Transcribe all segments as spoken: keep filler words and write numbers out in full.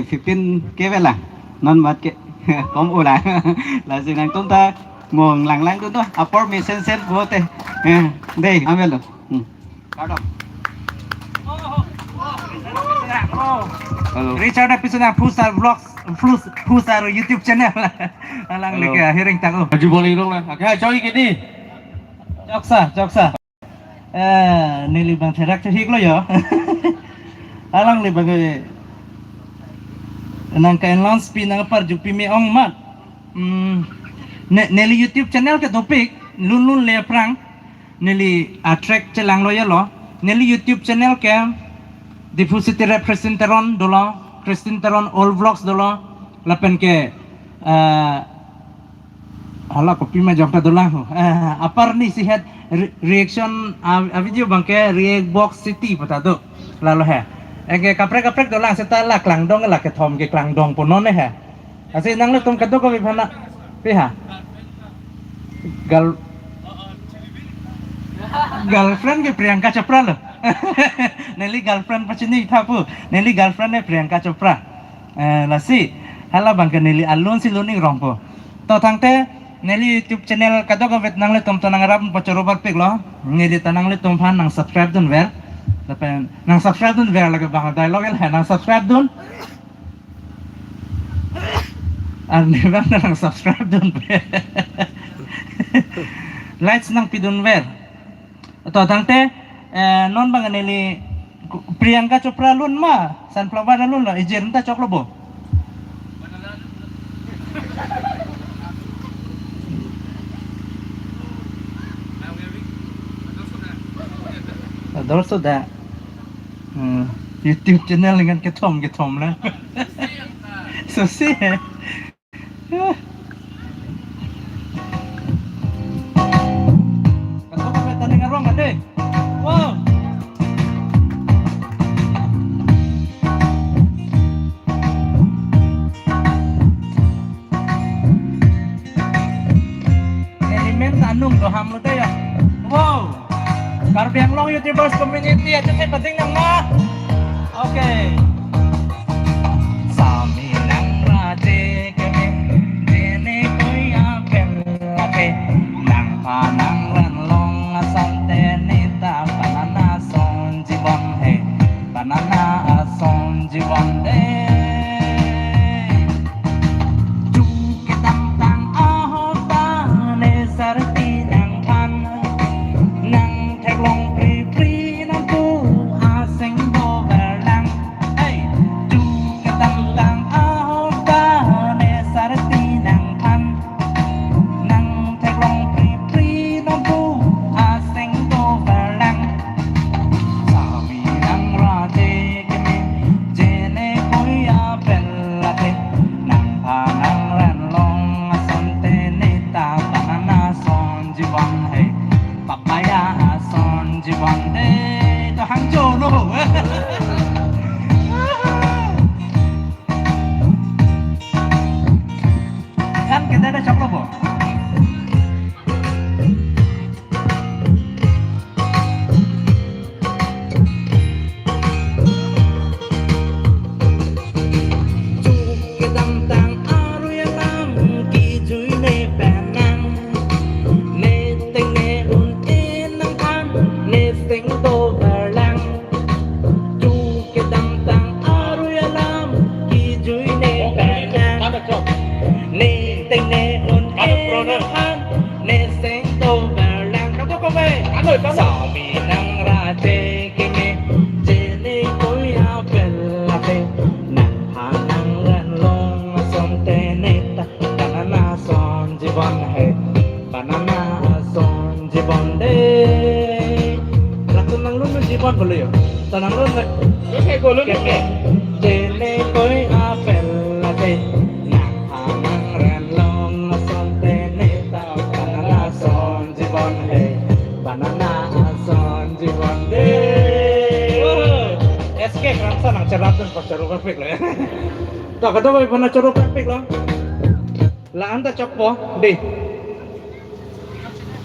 fifteen K vela. Non mat ke kom ula. Lasi nangtum ta mong langlang tu to. Apor mesen sen bote. Eh, dei, amel lo. Hmm. Kardom. Hello. Richard Episode Phusar Vlogs, Phus-, Phusar YouTube channel. Alang Hello. Leke hiring tang o. Aju boli dong na. Oke, choi kini. Choksa, choksa. Eh, neli bang therak chehik lo yo. Alang le bang, eh, nang ka announce pi nang par jupi me ong mat. Hmm, ne-, neli YouTube channel ke dopik, lun lun le prang. Neli a track chelang lo ya lo. Neli YouTube channel ke Diphu City Rap Christin Teron dolo, Christin Teron All Vlogs dolo, lapen ke, eh, hala kopi ma jok ta dolang ho. Eh, apar ni sihet re-, reaction a, a video bang ke React Box City pata do. Lalo he. Eke kaprek kaprek dolang seta la klangdong la kethom ke klangdong po non he. Asi nanglitum kadokave aphan na. Pi ha. Girl-, girlfriend ke Priyanka Chopra lo. Neli girlfriend pachini tha pu. Neli girlfriend ne Priyanka Chopra. Eh, lasi, hala bang ke neli alun si lun ingrong po. To tangte, neli YouTube channel kadokave nanglitum ta nangrap pachoro parpik lo. Neli ta nanglitum aphan nang subscribe dunver. Lapen nang subscribe dunver lake bang dialogue el hai, nang subscribe dun. Arni bang nang subscribe dunver. Likes nang pidunver. To tangte, eh, non bang neli Priyanka Chopra lun ma, Sunflower lun lo, ejir ta choklo bo. Ador so da. Hmm, YouTube channel dengan kethom kethom la. So si. Katok kami tanding arwang ade. Wow. Element anung do ham lo tayo. Wow. Karbi Anglong YouTubers Community aja saya penting nang ma. Okay. Sami nang raje keme, jene koi apel lake, nangphan nangran long asonte neta banana ason jibon he, banana ason jibon de. Chu kedamtang ahut ta ne sarpi nangphan nangtheklong pripri nangpu aseng dover lang. Hey, chu kedamtang ahut ta ne sarpi nangphan nangtheklong pripri nangpu aseng dover lang. Sami nang raje keme, jene koi apel lake, nangphan nangran long asonte neta banana ason jibon he, papaya ason jibon de. To hangjo no. Kan kita ada choklo bo. Chu kedamtang arui alam kijui ne pen nang, ne teng ne un-e nangphan ne seng dover lang. Chu kedamtang arui alam kijui ne pen nang, ne teng ne un-e nangphan ne seng dover lang. Katok kami. Sami nang raje keme, jene koi apel lake, nangphan nangran long asonte neta banana ason jibon he, banana ason jibon de. Latum nanglun jibon bole yo. To nanglun le. Lun he ko lun. Keme, jene koi apel lake, nangphan nangran long asonte neta banana ason jibon he, banana ason jibon de. Oh, S K Kramsa nang cherap dun pachoro parpik lo. To katok kami aphan nang choro parpik lo. La-an ta chokpo de.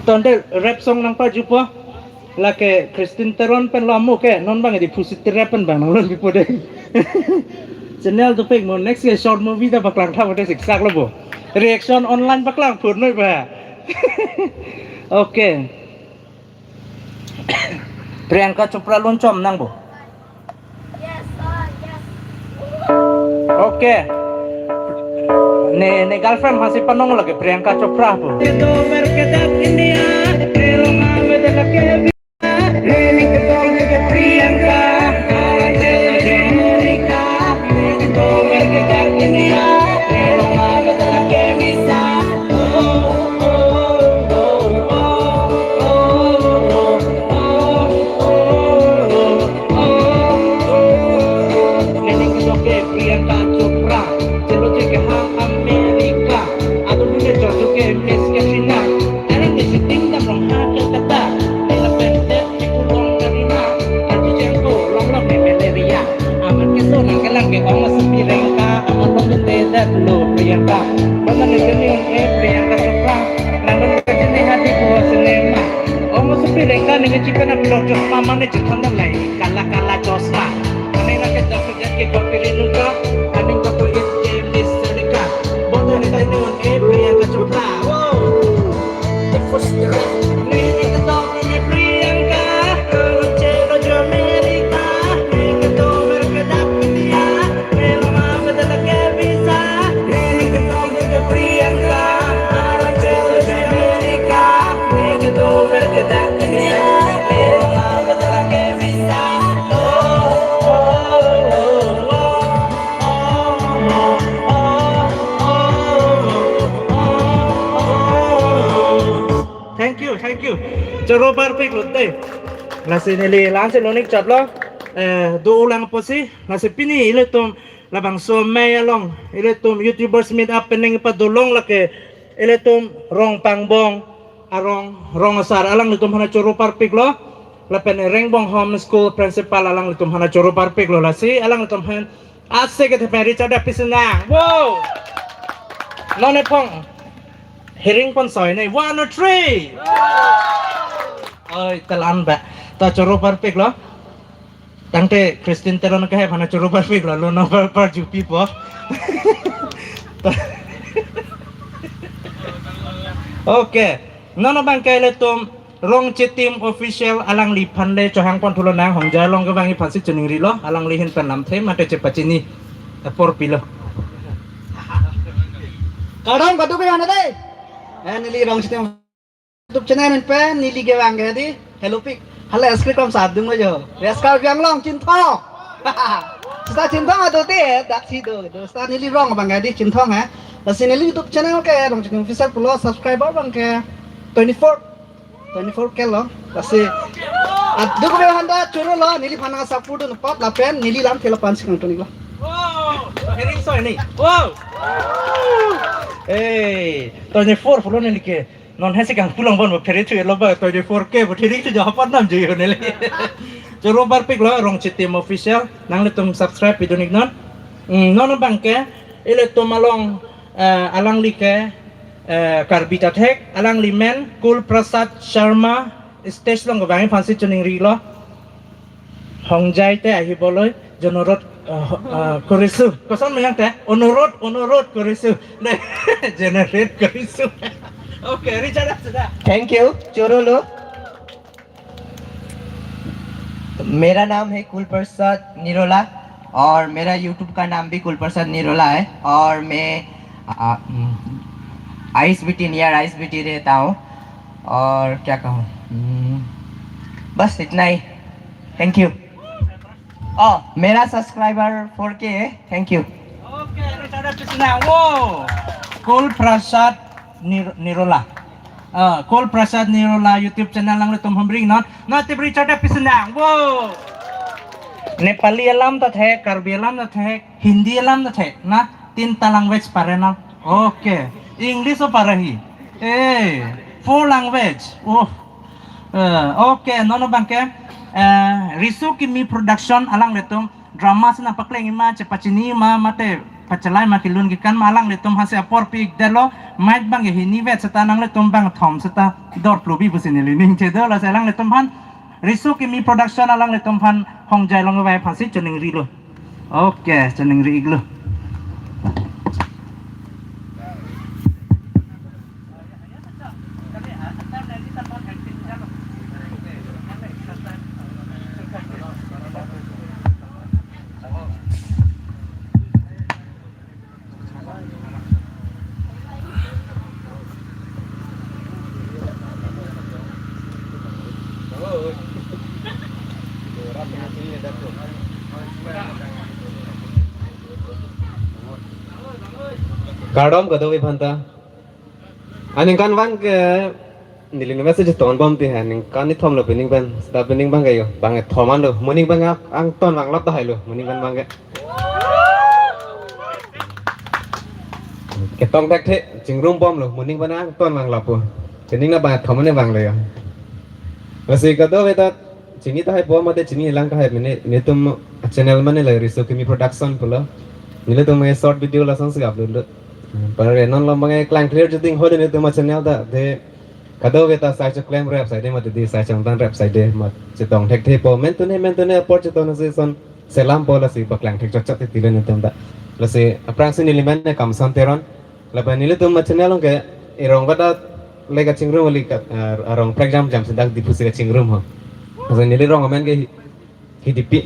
Tonte rap song nangpajupo. Lake Christin Teron pen lo amo ke, non bang Diphu City Rap pen bang nanglun pipo de. Channel dopik mo, next ke short movie ta paklang tha mate siksak lo bo. Reaction online paklang phun noi ba. Okay. Priyanka Chopra lun chom nang bo. Okay. Ne ne girlfriend hasi panong lagi Priyanka Chopra bo. Meaning ketok ke Priyanka Chopra, chelo je ke ha America, ado dule chot ke Miss Katrina, arang ke shooting dam rong ha Kolkata, ela pen det ke kulong Karina, aju jengko long long ne malaria, amat ke so nang kelang ke ong supi rengka, amat long den de dat lo Priyanka, bang ne kene eh Priyanka Chopra, nang don ke ne hadi ko cinema, ong supi rengka ne chipen up lo chok mama ne chithan dam lai, kala kala chosma. Kami na ke dak ke ke ko pili nuka, kami ka ko it ke Miss Selika. Boto ni tanu e Priyanka Chopra. Wow. The first round. Ni ni ke to ni Priyanka, ko che ko jo America, ni ke to mer ke dak India, ni lo ma ke dak ke visa, ni ni ke to ni ke Priyanka, ko che ko jo America, ni ke to mer ke dak India, ni lo ma ke dak ke visa. Thank you, thank you. Choro parpik lo dei. Lasi neli la-an si nonik chot lo. Eh, do ulang apotsi. Lasi pini ilitum labangso amei along, ilitum YouTubers meet up pen nangpadolong lake ilitum Rongpangbong arong rong asar alanglitum aphan choro parpik lo. Lapen Rengbong Home School principal alanglitum aphan choro parpik lo. Lasi alanglitum aphan ase ke thepen ri chada pisinang. Wow. Non ephong hering pon soi nei. One, two, three. Oi, ta la-an ba. Ta choro parpik lo. Tangte Christine Teron ke aphan choro parpik lo. Lo no par par jupi po. Okay. Non abang ke ilitum Rongche Team Official alangliphan le chohang pon thulo nang Hongjai along kevang aphansi choningri lo, alangli ahin pen lamthe mate chepachini apor pilo. Kardom kadokave aphan dei. Eh, neli Rongche Team YouTube channel pen neli kevang ke dei. Hello pik. Hala es krim sat dung lo jo. Res Karbi Anglong chinthong. Sita chinthong ado te dak si do. Do sita neli rong abang ke dei chinthong he. Lasi neli YouTube channel ke Rongche Team Official pulo, subscriber abang ke twenty-four. Twenty-four K lo. Lasi aduk be handa choro lo, neliphan nang support dun apot lapen neli lamthe lapu-an si kangtoni lo. Wow, hering soi ni. Wow. Eh, twenty-four pulo neli ke. Non hesi kangpu long bon bo phere thu lo ba twenty-four K bo hering thu jo apot nam jo neli. Choro parpik lo Rongche Team Official, nanglitum subscribe pidun iknon. Hmm, non abang ke ilitum along, eh, alangli ke eh, Karbi ta thek, alangli men Kul Prasad Sharma, stage along kevang aphansi choningri lo. Hongjai te ahiboloi jonorot, eh, eh, korisu. Koson meyang te? Onorot, onorot korisu. Ne, generate korisu. Okay, ri chada, chada. Thank you, choro lo. मेरा नाम है कुल प्रसाद निरोला और मेरा YouTube का नाम भी कुल प्रसाद निरोला है और मैं, आ, हम्म, आईएसबीटी, नियर आईएसबीटी रहता हूँ। और क्या कहूँ, हम्म, बस इतना ही। Thank you. ओ, मेरा सब्सक्राइबर फोर के है। Thank you. Okay, ri chada pisinang. Wow. Kul Prasad Nir-, Nirola. Ah, Kul Prasad Nirola YouTube channel nanglitum humring non. Nangtum ri chada pisinang. Wow. Nepali alam ta thek, Karbi alam ta thek, Hindi alam ta thek. Na, tinta language pare na. Okay. English o pare hi. Eh, four language. Oh. Eh, okay, non abang ke, eh, Riso Kimi Production alanglitum drama si nangpakleng ma, chepachini ma, mate pachelai ma, kelun kekan ma, alanglitum aphansi apor pidetlo, mic abang ke hini vet seta nanglitum bangthom seta dor plobi pusi neli ningje do, lasi alanglitum aphan Riso Kimi Production alanglitum aphan Hongjai along kevang aphansi choningri lo. Okay, chiningri iklo. Kardom kadokave aphanta. Aningkanvang ke neli message tonbom ti ha, ningkan ni thomlo pining pen, seta pining abang ke yo, bang ke thom anlo, moning abang ak-, angton vanglap tahai lo, moning pen abang ke. Ketong thekthe, chingrumbomlo, moning pen angton vanglappo. Pining na bang thom ane vanglo yo. Lasi kadokave ta chini tahaipo mate chinilang tahai mene, nelitum channel mane la Riso Kimi Production pulo. Nelitum e short video lasonsi upload lo. Pare non lo abang ke klang clear shooting ho de nelitum channel ta de kadokave ta sai choklemrap saide mate de sai chongdanrap saide mat chetong thekthepo. Mentune mentune apor chetong si son selampo lasi paklang thek chotchot ti tile nelitum ta. Lasi aphrangsi neli amen ke Kamson Teron. Lapen nelitum channel along ke erong vada le kachingrum kali ka, ah, arong prekjam jam si dak Diphu si kachingrum ho. Lasi neli rong amen ke Hi-, Hidipi.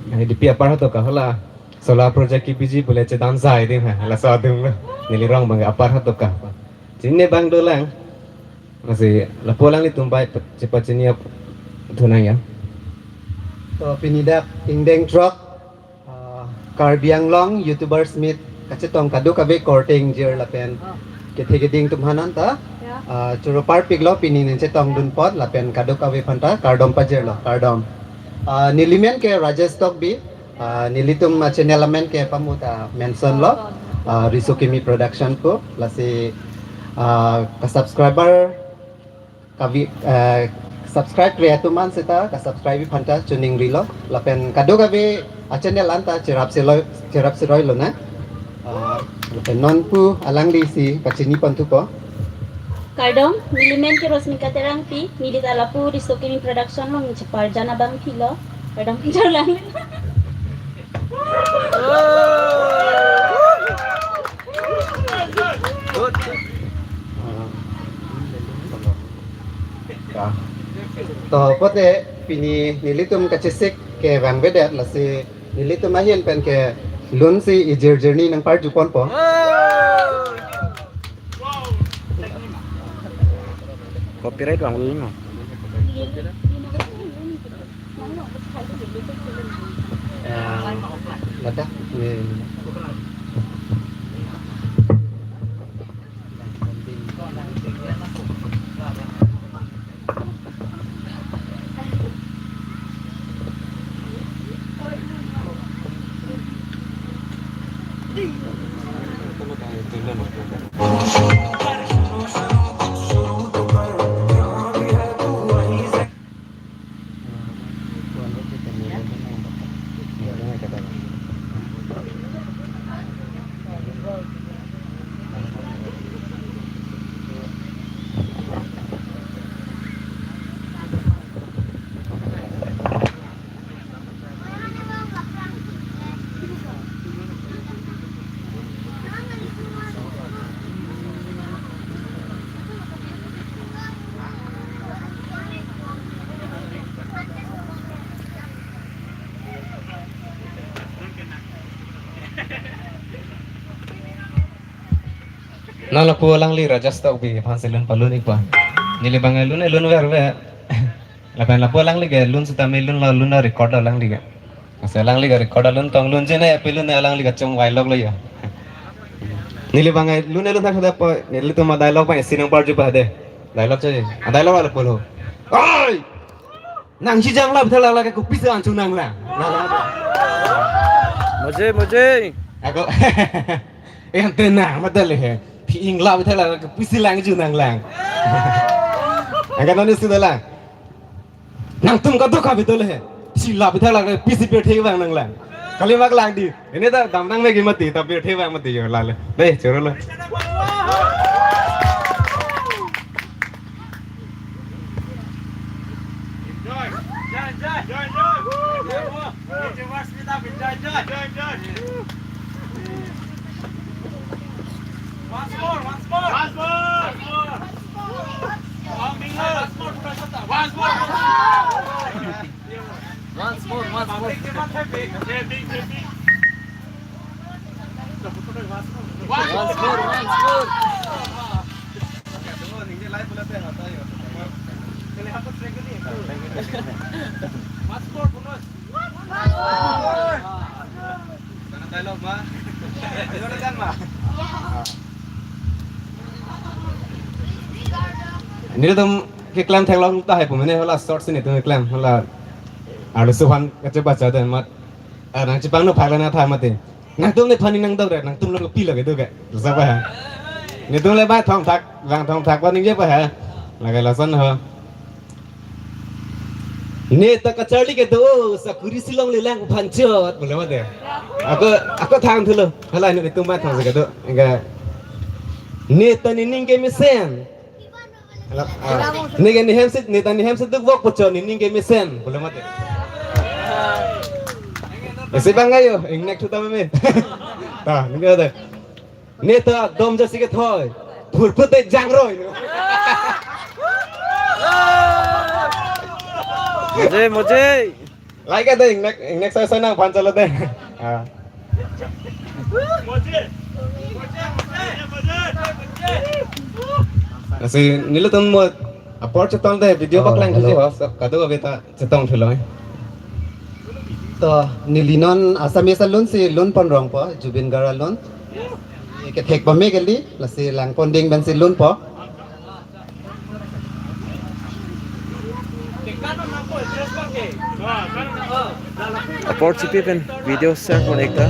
Hidipi apar hato ka hala solar project kebiji pule chedan sai ding ha. Laso adung lo. Neli rong abang ke apar hato ka. Chini abang dolang. Lasi lapu alanglitum bai chepachini ap thunang ya. To pini dak ingdeng throk, ah, Karbi Anglong YouTubers Meet kachetong kadokave korte ingjir lapen kethe keding atum aphan anta, ah, choro parpiklo pini ning chetongdun apot lapen kadokave aphanta kardom pajirlo, kardom. Ah, neli amen ke Rajesh Tokbi, ah, nelitum, ah, channel amen ke pamu ta mention lo, ah, Riso Kimi Production pu, lasi, ah, ka subscriber kavi, eh, subscribe kre atum an seta ka subscribe aphanta chiningrilo. Lapen kadokave a channel anta cherap siroi, cherap siroi lonang. Eh, lapen non pu alangli si pachini ponthupo. Kardom, neli amen ke Rosmika Terangpi, neli ta lapu Riso Kimi Production along cheparjan abangpi lo. Kardom, kardom lang. Ka. To pote pini nelitum kachesik ke vangvedet lasi nelitum ahin pen ke lun si ijir jirni nangparjuponpo. Copyright vanglo ma? Eh, ladak, eh. Nang lapu alangli Rajesh Tokbi aphan si lun palun ikpo. Neli bang lun lun verve. Lapen lapu alangli ke lun sitame lun lo lun lo record lo alangli ke. Asa alangli ke record lo lun tong lun jene api lun alangli kachung vai lok lo ya. Neli bang lun lun thak thak po nelitum dialogue pa isi nangparjupo de. Dialogue chai. Ah, dialogue lapu lo. Oi! Nangji jang la bithak lak lak ke kopisi anchungnang la. Mujhe, mujhe. Ako. Eh, ante na, madale he. Phi ing la bithak lak lak ke kopisi lang chungnang lang. Angka nani sudah lang. Nangtum kadokave dole he. Si la bithak lak lak ke kopisi pirthe vangnang lang. Kali mak lang di. Ini ta damnang me ki mati, ta pirthe vang mati yo lale. Dei, choro lo. Once more, once more. Once more. Once more, once more. Once more, once more. Once more, once more. Nelitum keklem theklong tahai pu mene, hala short si nelitum keklem, hala arloso aphan kachebacha den amat. Ah, nangchepangno phak la nangthan mati. Nangtum nephan ning nangdok re, nangtum lo pi lo kedo ke. Laso pa ha. Nelitum le bai thomthak, vang thomthak pa ningje pa ha. Lake lason ho. Ne ta kacharli kedo, sakuri silong lelang phanchot, bole mati. Ako, ako thangthulo. Hala nelitum bai thomsi kedo. Enggak. Ne ta nening kemesen. Hala, ah. Ne ke nehem si, ne ta nehem si duk vok pocho, nening kemesen. Bole mati. Isi bang ayo, ingnek thuta meme. Ta, ningje ta. Ne ta dom jasi kethoi. Phurphute jangroi. Moje, moje. Like ada ingnek, ingnek sai sai nangphan chalo de. Ah. Lasi nelitum mo apor chetong de video. Oh, paklangthuji hello. Ho, so, kadokave ta chetongthulo. To, neli non Assamese alun si lun pon rong po, Zubeen Garg alun. Kethek pame kali, lasi lang pon ding pensi lun po. Apor chipi pen video share pon ik ta.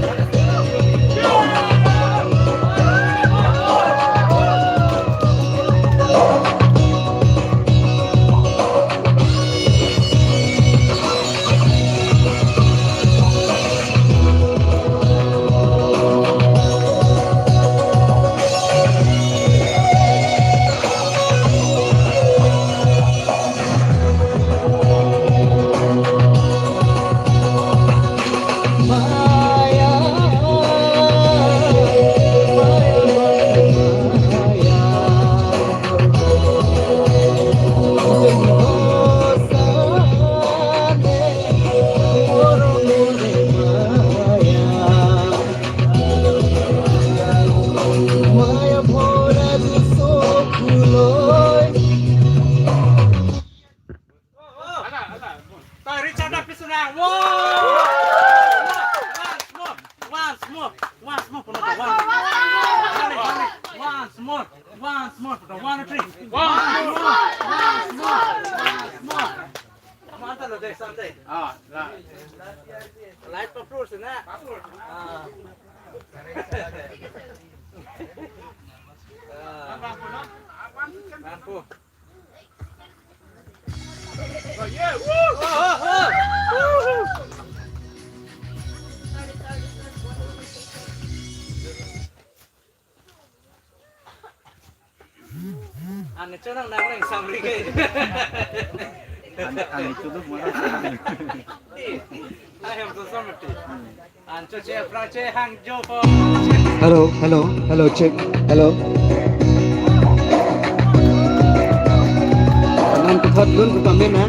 Richard Davidson, one. Once more, once more, once more, once more, once more, once more, once more, one, three. Once more, once more, once more. Manta lo deh, santai. Ah, lah. Light pa floor sini. Ah. Ah. Lampu. Ane chonang nang reng samri ke. Ane, ane chonang mana? Hai, ham to samri. Hello, hello, hello, check. Hello. Nang puthot dun pu pame na.